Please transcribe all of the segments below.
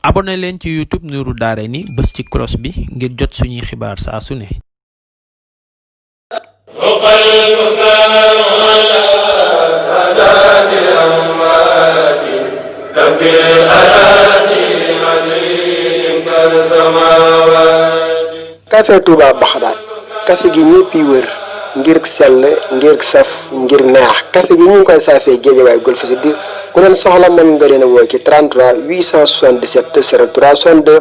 abonné leen ci YouTube Nourou Darayni bës ci cloche bi ngir jot suñuy xibaar saa su ne. café Touba Baxdaad café gi ñëpp yi wër ngir sell ngir saf ngir neex café gi ñu ngi koy saafee Géejawaay Golf Sud ku leen soxla mën nga leen a woo ci 33 877 03 62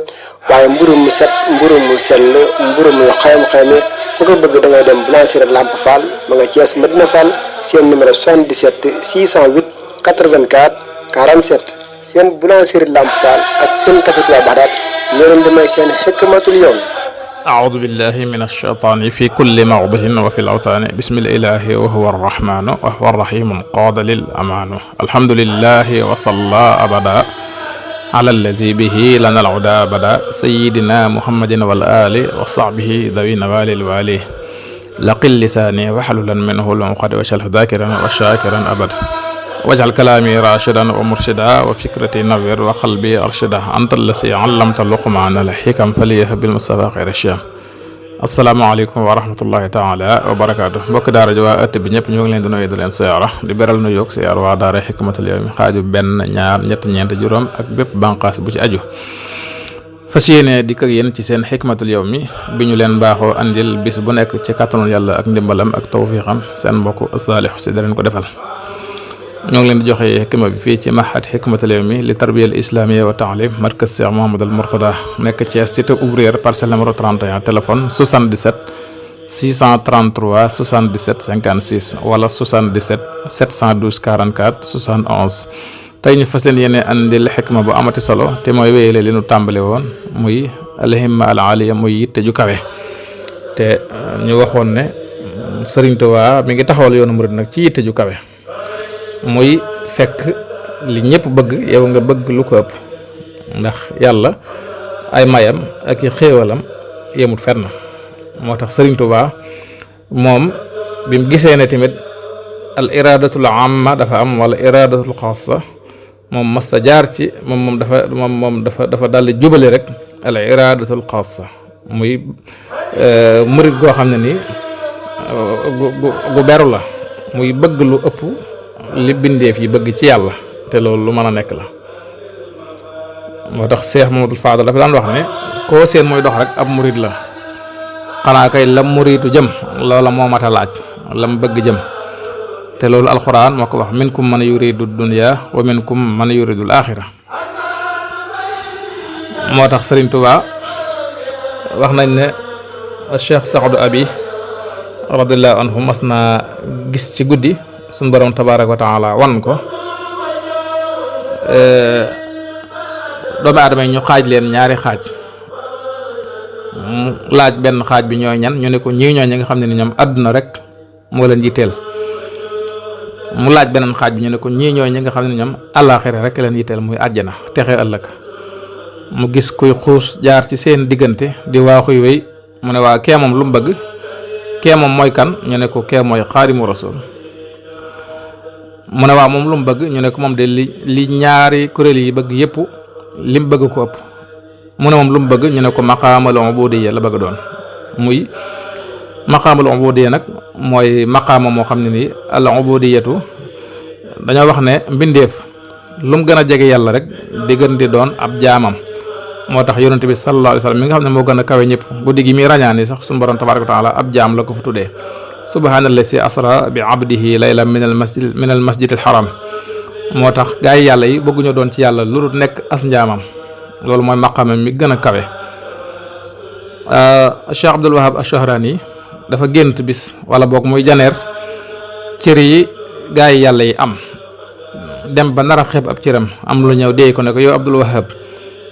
waaye mburu mu set mburu mu sell mburu mu xayam-xayame bu ko bëgg da ngay dem boulangerie Lamp Fall ma nga Thiès Medina Fall seen numéro 77 608 84 47 seen boulangerie Lamp Fall ak seen café Touba Baxdaad ñoo leen di may seen xikmatul yawm. أعوذ بالله من الشيطان في كل موضع وفي الأوطان بسم الإله وهو الرحمن وهو الرحيم قاد للأمان الحمد لله وصلى أبدا على الذي به لنا العدا أبدا سيدنا محمد والآل وصحبه ذوي نوال الوالي لقل لساني وحللا منه العقد وشله ذاكرا وشاكرا أبدا واجعل كلامي راشدا ومرشدا وفكرتي نوير وقلبي أرشدا أنت الذي علمت لقمان الحكم فليه بالمصطفى خير الشام asalaamaaleykum wa rahmatullahi taala wa barakaatu mbokk daara ji waa ëtt bi ñëpp ñoo ngi leen di nuyu di leen siyaara di beral nu yokk siyaar waa daara xikmatul yawmi xaaju benn ñaar ñett ñeent juróom ak bépp banqaas bu ci aju fas yéene dikk ak yéen ci seen xikmatul yawmi bi ñu leen baaxoo andil bis bu nekk ci kàttanul yàlla ak ndimbalam ak tawfiixam seen mbokk Saalix si da leen ko defal ñoo ngi leen di joxe xikma bi fii ci mahad xikmatul yawmi li tarbiya al islamiyya wa taalim markaz Cheikh Mouhamadul Mourtada nekk ci cité ouvrière parcelle numéro 31 téléphone 77 633 77 56 wala 77 712 44 71 tey ñu fas leen yéene andil xikma bu amati solo te mooy wéyale li nu tàmbale woon muy alhimma al aliya muy yitte ju kawe te ñu waxoon ne Sëriñ Tuubaa mi ngi taxawal yoonu murid nag ci yitte ju kawe muy fekk li ñëpp bëgg yow nga bëgg lu ko ëpp ndax yàlla ay mayam ak i xéewalam yemut fenn moo tax Sëriñ Tuubaa moom bi mu gisee ne tamit al iradatul amma dafa am wala iradatul xaasa moom masta jaar ci moom dafa daldi jubale rek al iradatul xaasa muy murid goo xam ne nii gu beru la muy bëgg lu ëpp li bindeef yi bëgg ci yàlla te loolu lu mën a nekk la moo tax Cheikh Mamadou Fadal dafa daan wax ne koo seen mooy dox rek ab murid la xanaa kay lam muritu jëm loola moo mat a laaj lam bëgg jëm te loolu alxuraan moo ko wax minkum man yuridu dunya wa minkum man yuridu al-axira moo tax Sëriñ Tuubaa wax nañ ne Cheikh Saadu Abi radiyallahu anhu mas naa gis ci guddi suñ borom tabaaraka wa taala wan ko doomu aadama yi ñu xaaj leen ñaari xaaj laaj benn xaaj bi ñooy ñan ñu ne ko ñii ñooy ñi nga xam ne ni ñoom àdduna rek moo leen yitteel mu laaj beneen xaaj bi ñu ne ko ñii ñooy ñi nga xam ne ñoom àllaaxira rek leen yitteel muy àjjana texe ëllëg mu gis kuy xuus jaar ci seen diggante di waaxuy wéy mu ne waa kee moom lu mu bëgg kee moom mooy kan ñu ne ko kee mooy xaadimu rasul mu ne waaw moom lu mu bëgg ñu ne ko moom de li ñaari kuréel yi bëgg yëpp li mu bëgg ko ëpp mu ne moom lu mu bëgg ñu ne ko maqaamal ubudiyya la bëgg doon muy maqaamal ubudiyya nag mooy maqaama moo xam ne nii al ubudiyatu dañoo wax ne mbindeef lu mu gën a jege yàlla rek di gën di doon ab jaamam moo tax yonent bi sallallahu alayhi wa sallam mi nga xam ne moo gën a kawe ñëpp guddi gi mi ràññaani sax suñu borom tabaaraka wa taala ab jaam la ko fa tuddee subhaanallazi asra bi abdihi laylan min al masjid al haram moo tax gaa yi yàlla yi bëgguñu doon ci yàlla lu dul nekk as njaamam loolu mooy maqaamam mi gën a kawe. Cheikh Abdul Wahab Ash-Shahrani dafa gént bis wala boog muy janeer cër yi gaa yi yàlla yi am dem ba nar a xeeb ab cëram am lu ñëw dee ko ne ko yow Abdul Wahab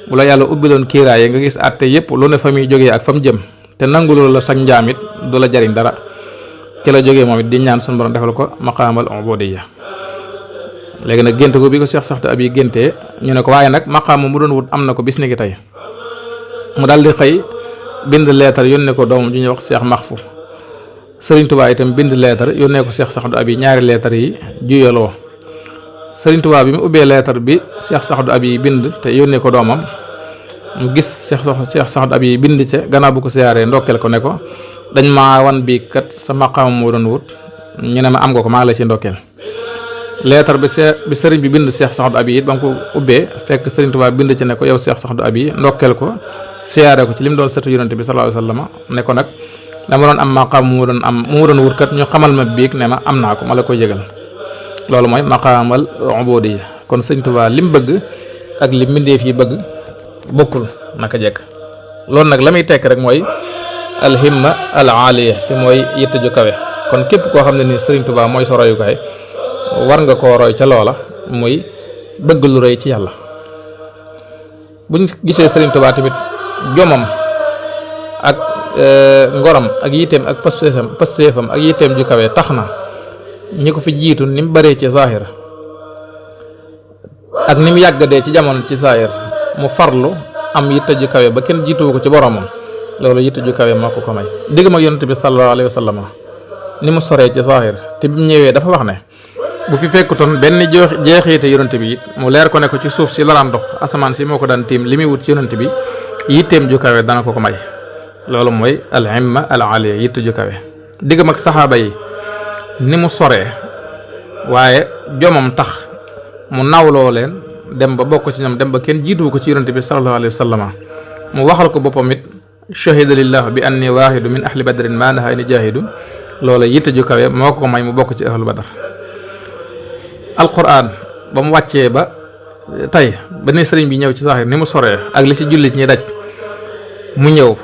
bu la yàlla ubbi doon kiiraay nga gis àtte yëpp lu ne fa muy jógee ak fa mu jëm te nanguloo la sag njaamit du la jariñ dara. ci la jógee moom it di ñaan suñu borom defal ko maqaamal ubudiyya léegi nag gént ko bi ko Cheikh Saadu Abi géntee ñu ne ko waaye nag maqaama mu doon wut am na ko bis ni ki tey mu daal di xëy bind leetar yónnee ko doomam ju ñuy wax Cheikh Maxfu Sëriñ Tuubaa itam bind leetar yónnee ko Cheikh Saadu Abi ñaari leetar yi juyaloo Sëriñ Tuubaa bi mu ubbee leetar bi Cheikh Saadu Abi bind te yónnee ko doomam mu gis Cheikh Saad Abi bind ca gannaaw bu ko siyaaree ndokkeel ko ne ko dañ maa wan bii kat sa maqaam moo doon wut ñu ne ma am nga ko maa ngi la ci ndokkeel. leetar bi sëriñ bi bind Cheikh Saad Abi it ba mu ko ubbee fekk sëriñ Tuubaa bind ci ne ko yow Cheikh Saad Abi ndokkeel ko siyaaree ko ci lim doon sëtu yonent bi sallallahu alayhi wasallam ne ko nag dama doon am maqaam mu doon wut kat ñu xamal ma biig ne ma am naa ko ma la koy yëgal. loolu mooy maqaamal ubudiyya kon sëriñ Tuubaa lim bëgg ak li mbindeef yi bëgg bokkul naka jekk loolu nag la muy tekk rek mooy alhimma al aaliya te mooy yitte ju kawe kon képp koo xam ne ni sëriñ Tuubaa mooy sa royukaay war nga koo roy ca loola muy bëgg lu rëy ci yàlla. buñ gisee sëriñ Tuubaa tamit jomam ak ngoram ak yitteem ak pasteefam ak yitteem ju kawe tax na ñi ko fi jiitu ni mu baree ci zaahir ak ni mu yàggadee ci jamono ci zaahir mu farlu am yitte ju kawe ba kenn jiituwu ko ci boromam loolu yitte ju kawe moo ko may digg mag yonent bi sallallahu alayhi wa sallam ni mu soree ci zaahir te bi mu ñëwee dafa wax ne bu fi fekkutoon benn jeexite yonent bi it mu leer ko ne ko ci suuf si la daan dox asamaan si moo ko daan tiim li muy wut ci yonent bi yitteem ju kawe dana ko may loolu mooy al himma al aliya yitte ju kawe digg mag saxaaba yi ni mu soree waaye jomam tax mu nawloo leen dem ba bokk ci ñoom dem ba kenn jiituwu ko ci yonent bi sallallahu alayhi wa sallam mu waxal ko boppam it shahida lillahu bi anni waahidu min ahli badrin ma naha ni jaahidu loola yitte ju kawe moo ko may mu bokk ci ahlu badar. alquran ba mu wàccee ba tey ba ne sëriñ bi ñëw ci saaxir ni mu soree ak li ci jullit ñi daj mu ñëw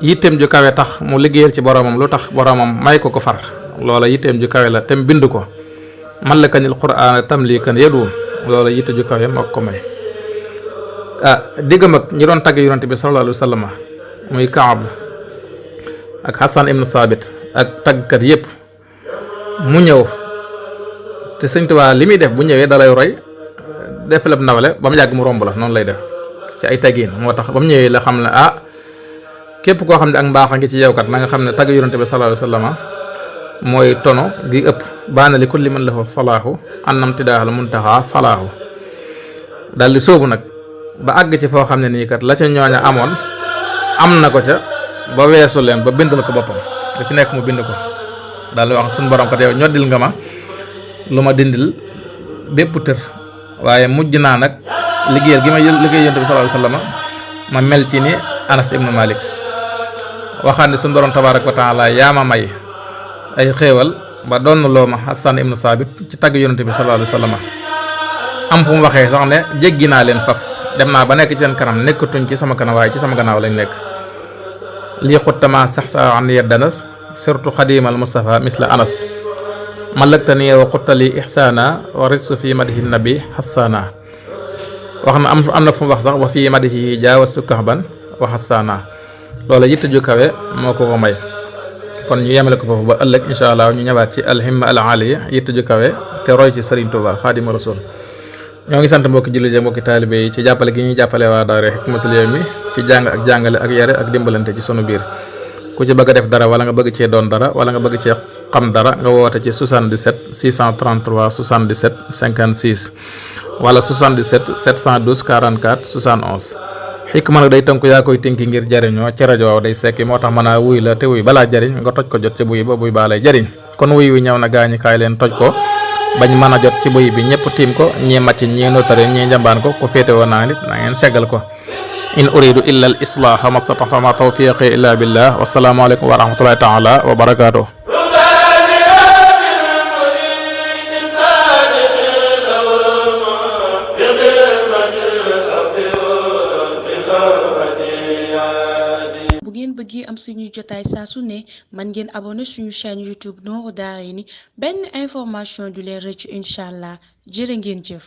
yitteem ju kawe tax mu liggéeyal ci boromam lu tax boromam may ko far loola yitteem ju kawe la tem bind ko mallakanil qur'aan tamlikan yadu loola yitte ju kawe moo ko may. diggam ak ñi doon tagg yonent bi sallallahu alayhi wa sallam muy Kaab ak Hassan ibnu Saabit ak taggkat yépp mu ñëw te Sëñ Tuubaa li muy def bu ñëwee dalay roy def la nawle ba mu yàgg mu romb la noonu lay def ci ay taggiin moo tax ba mu ñëwee la xam ne képp koo xam ne ak mbaax a ngi ci yow kat na nga xam ne tagg yonent bi sallallahu alayhi wa sallam mooy tono gi ëpp baana li kulli man lahu salaahu annam tidaaxal muntaxa falaahu daal di sóobu nag ba àgg ci foo xam ne nii kat la ca ñooña amoon am na ko ca ba weesu leen ba bindal ko boppam lu ci nekk mu bind ko daal di wax suñu borom kat yow ñoddil nga ma lu ma dindil bépp tër waaye mujj naa nag liggéeyal gi ma liggéey yonent bi sallallahu alayhi wasallam ma mel ci ni Anas ibnu Malik waxaan ne suñu borom tabaaraka wa taala yaa ma may ay xéewal ba doon loo ma Hassan ibnu Saabit ci tagg yonent bi sallallahu alayhi wasallam am fu mu waxee sax ne jéggi naa leen faf dem naa ba nekk ci seen kanam nekkatuñ ci sama kanam waaye ci sama gannaaw lañ nekk lii xuttama sax sa an yeddanas surtout xadimal Mustafa misla Anas malagtani wa xuttali ihsana wa risu fi madihi nabi hassana wax na am na fu mu wax sax wa fi madihi jaawa sukahban wa hassana loola yitte ju kawe moo ko may kon ñu yemale ko foofu ba ëllëg insha allah ñu ñëwaat ci alhimma al aliya yitte ju kawe te roy ci Serigne Touba Xaadimu Rasul ñoo ngi sant mbokki jullit yi mbokki taalibe yi ci jàppale gi ñuy jàppale waa daara Hikmatul Yawmi ci jàng ak jàngale ak yare ak dimbalante ci sunu biir ku ci bëgg a def dara wala nga bëgg cee doon dara wala nga bëgg cee xam dara nga woote ci 77 633 77 56 wala 77 712 44 71 xikma nag day tënku yaa koy tënki ngir jariñoo ci rajo waaw day sekki moo tax mën a wuy la te wuy balaa jariñ nga toj ko jot ci buy ba buy baa lay jariñ kon wuy wi ñëw na gaañi kaay leen toj ko bañ mën a jot ci buy bi ñëpp tiim ko ñii màcc ñii notari ñii njambaan ko ku féete woon naa nit na ngeen seggal ko in uridu illa al islaha mastata'a ma tawfiqi illa billah wassalaamu aleykum wa rahmatullahi taala wa barakatuh. bu ngeen bëggee am suñuy jotaay saa su ne man ngeen abonné suñu chaîne YouTube Nourou Darayni benn information du leen rëcc incha allah jërë ngeen jëf.